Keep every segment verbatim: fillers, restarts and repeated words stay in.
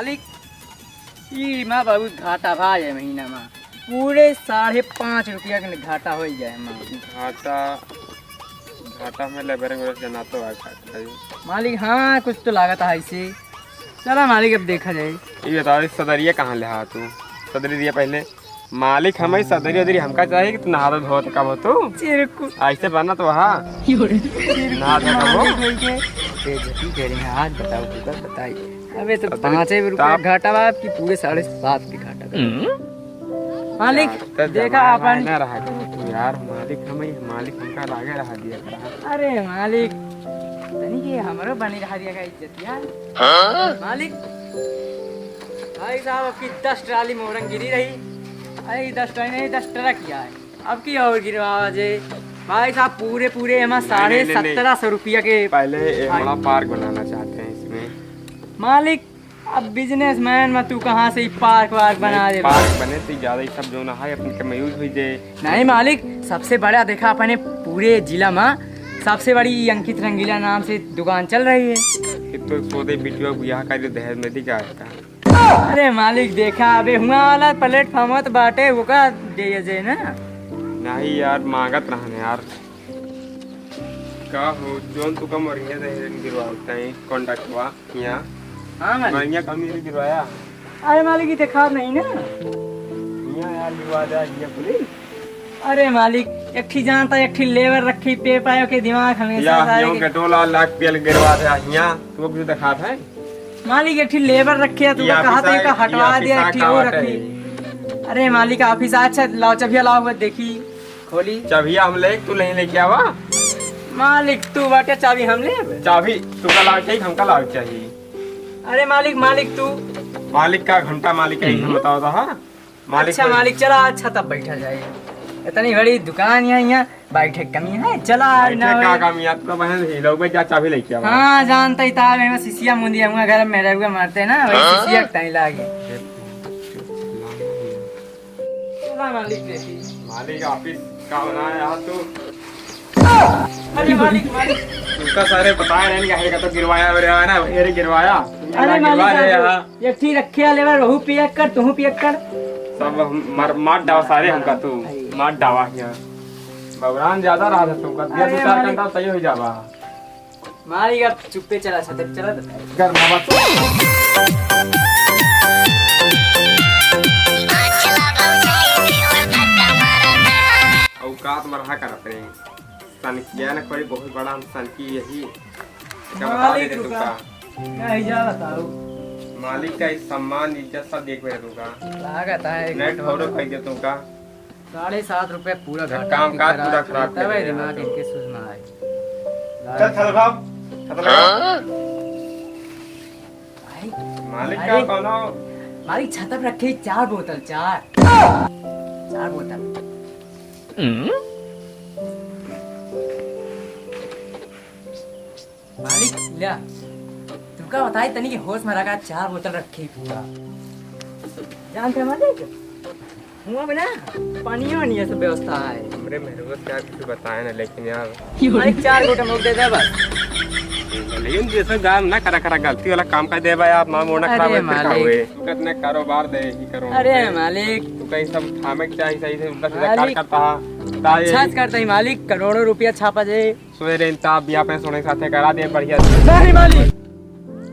मालिक, ई मा बहुत घाटा भा जाए महीना मा, पूरे साढ़े पाँच रुपया के घाटा होइ जाए मा। घाटा, घाटा में लेबर में जना तो आ घाटा है। मालिक, हाँ, कुछ तो लागत है ऐसे। चला मालिक, अब देखा जाए। ये बताओ, ये सदरिया कहाँ ले हा तू? सदरी दिया पहले। मालिक, हमें सदरी उदरी हमका चाहिए कि तू नहात धोत कब हो तू? चिरकुट। ऐसे बना तो वहाँ। चिरकुट नहात कब हो? मालिक होई के। बेइज्जती करे हैं, आज बताओ, तू का बताई। अबे तो सदरी पाँच रुपया ताप। घाटा बा, आपकी पूरे साढ़े सात के घाटा बा। हम्म? मालिक, यार, तो देखा जमाना अपन। ना रहा करो तू यार, मालिक हमें, मालिक हमका लागे रहा दिया करा। अरे मालिक, तनी के हमरो बनी रहा दिया का इज्जत यार। हाँ? मालिक, भाई साहब, आपकी दस ट्राली मोहरंग गिरी रही। अरे, दस ट्राली नहीं, दस ट्रक ही आए। अब की और गिरवावा जे। भाई साहब, पूरे, पूरे एमा नहीं, साढ़े नहीं, नहीं, नहीं। सत्रह सौ रुपया के पहले एक भाई। बड़ा पार्क बनाना चाहते हैं इसमें। मालिक, अब बिजनेसमैन में तू कहाँ से ही पार्क वार्क बना नहीं, दे? पार्क बने तो ज्यादा ही सब जो ना है, अपने के में यूज हुई जे। नहीं मालिक, सबसे बड़ा देखा अपने पूरे जिला में सबसे बड़ी ई अंकित रंगीला नाम से दुकान चल रही है। कि तो सोदे बिटिया बियाह कर दे दहेज में दी का। अरे मालिक, देखा, अबे हुआ वाला प्लेटफॉर्म तो बाटे, वो का दे जे ना। नहीं यार, मांगत रहने यार। का हो, जोन तू का मरिया दे गिरवाता है, कॉन्ट्रैक्टवा, यहाँ? हाँ मालिक। मरिया कमी नहीं गिरवाया? अरे मालिक, ये देखा नहीं ना। यहाँ यार, गिरवा दे, ये पुलिस। अरे मालिक, एक ठी जानता, एक ठी लेबर रखी, पे पायो के दिमाग हमेशा या सारे यूं के के टोला लाख पेल गिरवा दे, यहाँ तू कुछ दिखात है? मालिक, एक ठी लेबर रखी है, तू ये कहा ऑफिस था, है, इनका ये हटवा ऑफिस दिया, है, एक ठी का वो बात है? रखी। अरे मालिक, ऑफिस है, अच्छा, लाओ, चबिया लाओ, बस देखी, खोली। चाबिया हम ले, तू नहीं लेके आवा? मालिक, तू बाटे, चाबी हम ले। चाबी तू का लाग चाहिए, हमका लाग चाहिए। अरे मालिक, मालिक तू। मालिक का घंटा मालिक है, हम बताओ तो, हाँ? मालिक अच्छा, कोई मालिक, चला, अच्छा, तब बैठा जाए। इतनी बड़ी दुकान है यहाँ, बैठे कमी है, चला, बैठे ना का होए। कमी है, तो बहन ही लोग जा चाबी लेके आवा। हाँ, जानता ही था, मैं सिसिया मुंदिया हुआ घर में रहुआ मरते ना, वही हाँ? सिसिया के ताई लागे। चला मालिक देखी। मालिक ऑफिस का बनाया है तू? अरे मालिक, मालिक। तुमका सारे बताए रहे हैं, यहाँ का तो गिरवाया, अरे आया ना, अरे गिरवाया। अरे गिरवा मालिक, रहे आप यहाँ। एक ठी रखे वाले बार, वहू पियक्कड़, तुहू पियक्कड़। सब हम मार, मार डावा सारे हमका तू, अरे। मार डावा यहाँ। बबरान ज्यादा रहा था तुमका, दिया अरे दो चार मालिक। घंटा सही हो जावा। मालिक, अब चुप्पे चला, छतरी चला देता है। कर बाबा। औकात में रहा करत रहे। सनकिया न कोई बहुत बड़ा हम सनकी यही। एका बता मालिक दे तू रुका। का। कहीं जा बताओ। मालिक का इस सम्मान इज्जत सब देख रहे तू का। लागत है एक नेट नंबर। होरो कह दे तू का। साढ़े सात रुपये पूरा एक घाटा काम की काज करा पूरा खराब तबे कर दिया दिमाग तू। इनके सूझ में आए। चल, चल, भाग। चल, भाग। भाई, मालिक अरे, का कौनो? मालिक छत पर रखे चार बोतल, चार। चार बोतल। मालिक, ल्या। तुमका बताई तनी कि होश में रखा, चार बोतल रखी पूरा। जानते हैं मालिक? हुआ बिना पानियो नहीं है, सब व्यवस्था है। हमरे मेहरुआ से यार कुछ बताए ना, लेकिन यार मालिक, चार गोटा मौक दे दे बस। लेकिन जैसे गाँव ना करा करा गलती वाला काम कर देबा यार, माँ मोड़ ना अरे खराब है, फिर का मालिक। हुए? तू कितने कारोबार दे ही करो अरे पे। मालिक। तू कहीं सब थामे के चाही, सही से उल्टा सीधा कार मालिक। करता है। ता ये अच्छा से करता ही मालिक, करोड़ों रुपया छापा जाए। सोए रे इंताब बिया पे सोने के साथे करा दे बढ़िया। नहीं मालिक,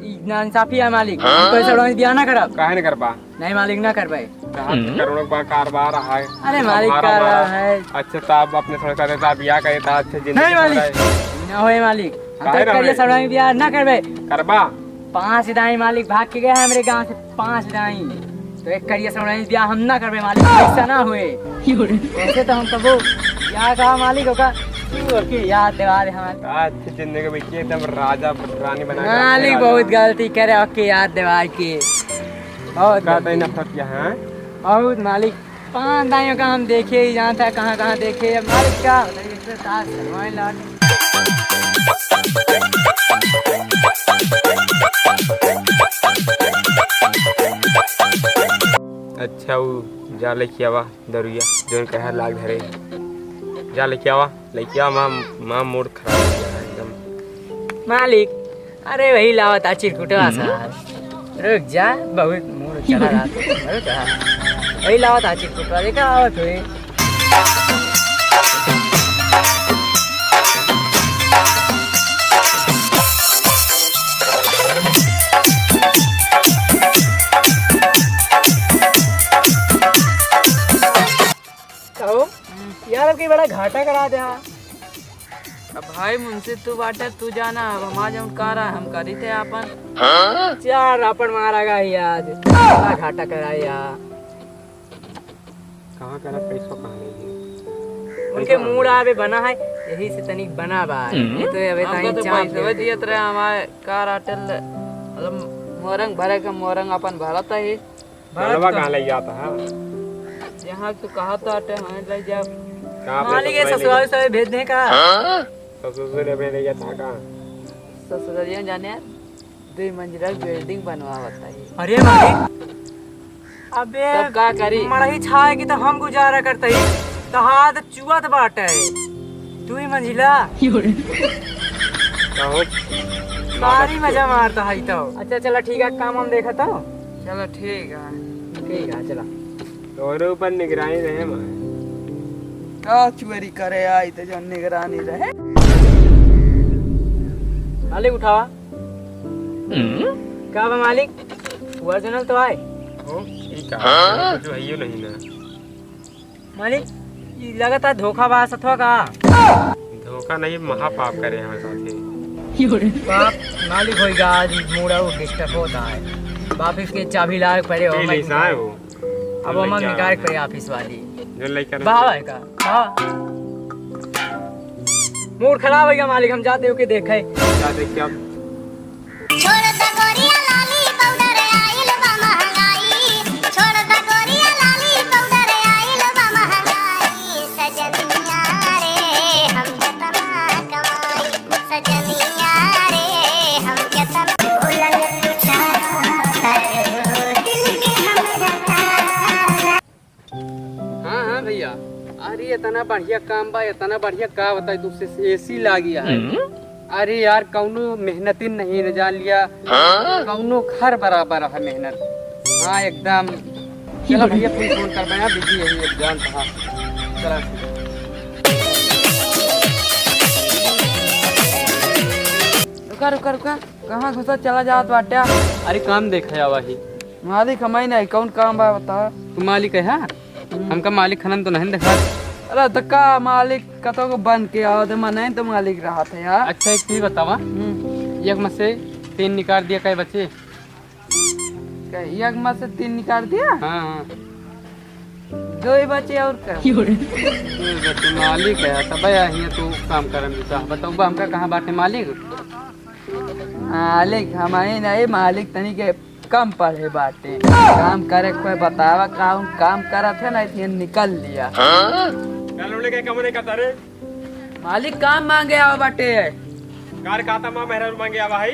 ई नाइंसाफी है मालिक। हाँ? तो ऐसा उड़ान बिया ना करब। काहे न करबा? नहीं मालिक, ना करबे। कहाँ से हम्म। करोड़ों का कारोबार है? अरे सब मालिक, हमारा, कारोबार हमारा। है। अच्छा, तो आप अपने सोने के साथे बिया करे, तो अच्छे जिंदगी नहीं मालिक, बिताए। ना होए मालिक। हम काहे तो ना करिया होए? सब उड़ान बिया ना करबे। करबा? पाँच दाई मालिक भाग के गया है हमरे गांव से, पाँच दाई। तो एक करिया सौड़ा ब्याह हम ना करबे मालिक, पैसा ना होए। ऐसे तो हम कबो ब्याह कहा मालिक होगा, तू ओके याद दिवा दे हमारे। आज से जिंदगी में एकदम राजा रानी बना के मालिक रखने बहुत वाला। गलती करे, ओके याद दिवा के। बहुत का गलती। तई नफरत किया है? बहुत मालिक, पान दाइयों का हम देखे ही जानता है, कहाँ कहाँ देखे। अब मालिक क्या बताइए, एक तो ताज हलवाई लाल। अच्छा, उ जा लेके आवा दरुइया, जौन कहे लाग धरे। जा लेके आवा, लेके आवा, माँ, माँ मूड खराब हो गया है एकदम। मालिक, अरे वही लावत आ चिरकुटवा हम्म। सार। रुक जा, बहुत मूड चला रहा था। रुक जा। वही लावा था चिरकुटवा, देखा आवत हुई। कहो, यार, अब की बड़ा घाटा करा दे, हाँ। अब भाई मुंशी तू बाटे, तू जाना, अब हमार जौन कार है, हम करी थे आपन। चार रापड़ मारा गा ही आज, बड़ा घाटा कराया। कहाँ करा पैसो कहाँ ले लिए? उनके मूड आवे बना है, यही से तनिक बना बा। नहीं तो अबे हमका ताई तो चाप पैसवे दे। दियत रहे, हमारे कार आटल, मतलब मोरंग भरे के मोरंग अपन भरत है। भरत चलवा का कहाँ ले जाता है? यहाँ तो कहा तो आटे हैं ले जाओ। कहाँ पे मालिक ये ससुराल ससुराल ले ससुराल भेज दें का? हाँ? ससुर से ले भेज दें का? ससुरालिया जाने यार, दो मंजिला बिल्डिंग बनवावत है। अरे मालिक, अबे तब का करी? मड़ही छाए की तो हम गुजारा करते ही, तो हाथ चुअत बाटे। दो ही मंजिला। कहो। सारी मजा मारता है तो। अच्छा चला ठीक है, काम हम देखा था। चलो ठीक है। ठीक है चला। तोरे ऊपर निगरानी रहे मारे। का चोरी करे आई तो जौन निगरानी रहे। मालिक उठावा। का बा मालिक? ओरिजिनल तो आए। हो, ई का? हाँ? कुछ हइयो नहीं ना। मालिक, ई लगातार धोखा बा सथवा का? धोखा नहीं, महापाप करे हमारे साथे। पाप मालिक होइगा, आज मूड आउट डिस्टर्ब होता है। वापिस के चाबी लाए पड़े हो, पी मैं नहीं साहब हो। अब हम निकाल के पड़े ऑफिस वाली। जो लइका बाबा है का? हाँ। मूड खराब होइगा मालिक, हम जाते हो के देखे। जा देख के अब। छोड़ द गोरिया लाली पाउडर आइल बा महंगाई। छोड़ द गोरिया लाली पाउडर आइल बा महंगाई। सजनिया रे हम केतना कमाई। सजनिया रे हम केतना भूलल तू चाहत हो दिल के हमरा तारा। हाँ, हाँ भइया, अरे इतना बढ़िया काम बा, इतना बढ़िया का बताई, दूसरे से एसी लागी है। हम्म? अरे यार, कौनो मेहनतिन नहीं न जान लिया, हाँ? कौनो घर बराबर है मेहनत। हाँ, एकदम। चला भइया, फोन, फोन कर, मैं बिजी है, ये जान था। चला। रुका, रुका, रुका, कहाँ घुसा चला जात बाट्या? अरे काम देखे आवा ही। मालिक हम ही नहीं, कौन काम बा बता? तू मालिक है, हाँ? हम्म। हमका मालिक खनन तो नहीं देखा। अरे तो का मालिक कतो को बन के आओ तो मने तो मालिक रहा था यार। अच्छा एक चीज बतावा, हम्म। एक में से तीन निकाल दिया, कै बचे? कै एक में से तीन निकाल दिया? हाँ, हाँ। दो ही बचे और का? दो ही बचे, मालिक है, तब हियाँ तू काम करन देता। बताओ बा हमका कहाँ बाटे मालिक? मालिक हम ही नहीं, मालिक तनी के कम पढ़े बाटे। काम करे के कोई बतावा, काम, काम करत है ना, इसलिए निकल लिया। कल उन्हें के कमरे का तारे? मालिक काम मांगे आवा बाटे। कार का तमा मेहरा मांगे आवा है?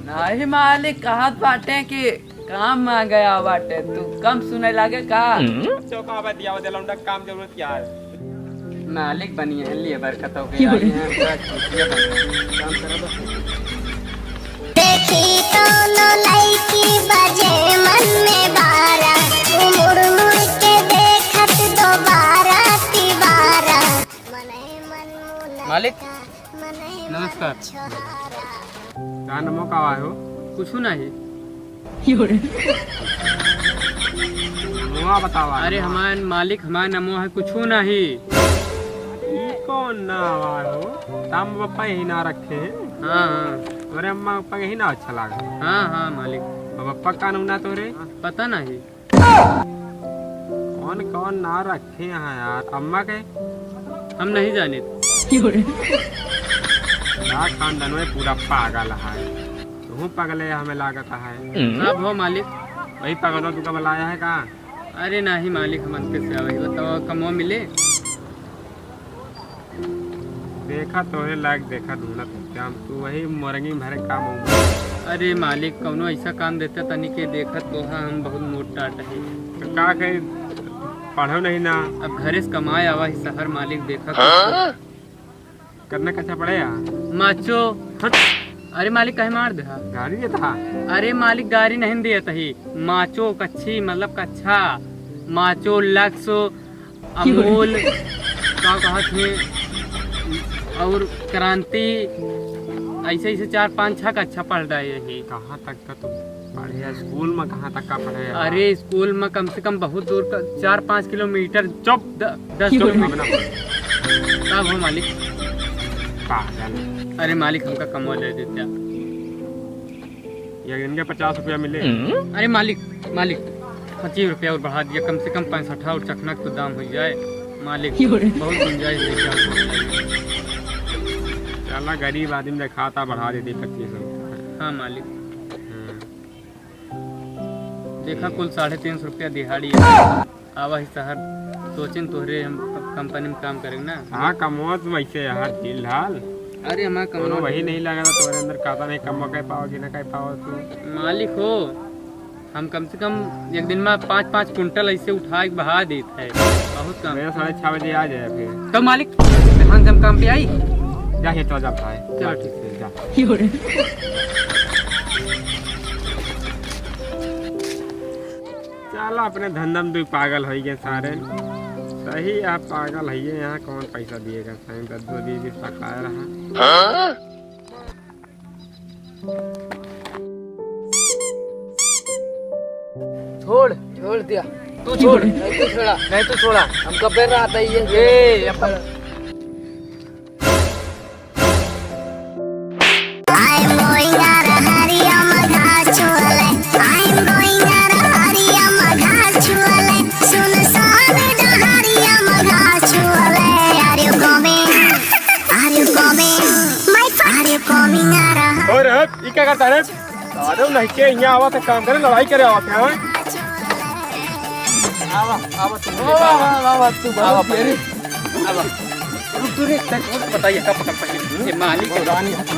नहीं मालिक, कहत बाटे कि काम मांगे आवा बाटे, तू कम सुने लागे का? चौका आवा दिया, वो दिलौंडा काम जरूरत क्या है? मालिक बनी है, लेबर कतौ के आई हैं, पूरा चूतिया बन गए। काम करा बस। देखी कौनो लइकी बजे मन में बारा, उ मुड़ मुड़ के देखत दोबारा तिबारा। मनई मन मुनई मालिक, का, मनई मन नमस्कार। छोहारा। का नमो का आवा हो? कुछु नहीं। नमवा बतावा, अरे नमवा। हमार मालिक, हमार नमो है, कुछु नहीं। ई कौन नावा हो? ताम बप्पा यही ना रखे हैं। हाँ, हाँ। तोरे अम्मा पप्पा के यही ना अच्छा लागे। हाँ, हाँ, मालिक। अब बप्पा का नाम ना तोरे? पता नहीं। कौन कौन ना रखे हैं यार, अम्मा के? हम नहीं जाने। का खानदान में पूरा पागल है। तू पगले हमें लागत है। अब हो मालिक। वही पगलो तुका बुलाया है का? अरे नाही मालिक, हमन के सेवा ही बताओ, कमवा मिले? देखा तोहरे लायक, देखा ढूंढत क्या हम, तू वही मोरंगी भरे काम हो। अरे मालिक, कौनो ऐसा काम देते तनी के, देखत तोहा हम बहुत मोट टाट है। तो का कही, पढ़ो नहीं ना। अब घरे से कमाए आवा ही शहर मालिक, देखा हाँ? करना कैसा पड़े यार? माचो। हट। अरे मालिक, काहे मार दे हा? गाड़ी देता हा। अरे मालिक, गारी नहीं दियत ही, माचो कच्छी, मतलब कच्छा, माचो, लक्स, अमूल, का कहत है, और क्रांति, ऐसे ऐसे चार पाँच छः कच्छा पढ़ रहे ही। कहाँ तक का तू पढ़े है? स्कूल में कहाँ तक का पढ़े है? अरे स्कूल में कम से कम बहुत दूर का, चार पाँच किलोमीटर। चुप। द-, दस किलोमीटर। अब ना पढ़। तब हो मालिक। पागल। अरे मालिक, हमका कमवा दे देता। एक दिन के पचास रुपया मिले। अरे मालिक, मालिक, पच्चीस रुपया और बढ़ा दिया, कम से कम पैंसठ और चखना तो दाम हो जाए मालिक। क्यों रे? बहुत गुंजाइश है क्या? चला, गरीब आदमी का खाता बढ़ा देती पच्चीस रुपया। हाँ मालिक। हम्म। देखा, कुल साढ़े तीन सौ रुपया दिहाड़ी है। आवा ही शहर, सोचिन तोहरे हम कंपनी में काम करेंगे ना। हाँ, कमवा तू ऐसे यार, दिल हाल। अरे हमारा कोनो कमवा वही नहीं लगा था तोहरे अंदर, खाता नहीं कमवा कह पाओ कि ना कह पाओ तू। मालिक हो, हम कम से कम एक दिन में पाँच पाँच कुंटल ऐसे उठा के बहा देत है, बहुत कम। भैया साढ़े छः बजे आ जाए फिर। तो मालिक, हम जब काम पे आई। जा, ये तो जा भाई। चलो, ठीक है, जा। चला, अपने धंधा में तू पागल होइ गए सारे। सही, आप पागल है, यहाँ कौन पैसा दिएगा? सही, दस दो बीस बीस तक आया रहा। छोड़, छोड़ दिया। तू छोड़। नहीं, तू छोड़ा। नहीं, तू छोड़ा। हम कब्बे रहा था ये। ए, अपन I'm going out of Hariyama Ghachule. I'm going out of Hariyama Ghachule. सुनसान डहरिया मघा छुअले। Are you coming? Are you coming? My friend, are you coming out of और अब ई का करता रे? अरे नहीं के यहाँ आवा तो काम करे, लड़ाई करे आवा क्या? आवा, आवा तू। आवा, आवा, आवा, तू आवा बहुत पहले। आवा। रुक, तू रे, तक बताइए, कब, कब पहले? ये मालिक है। रानी है तू।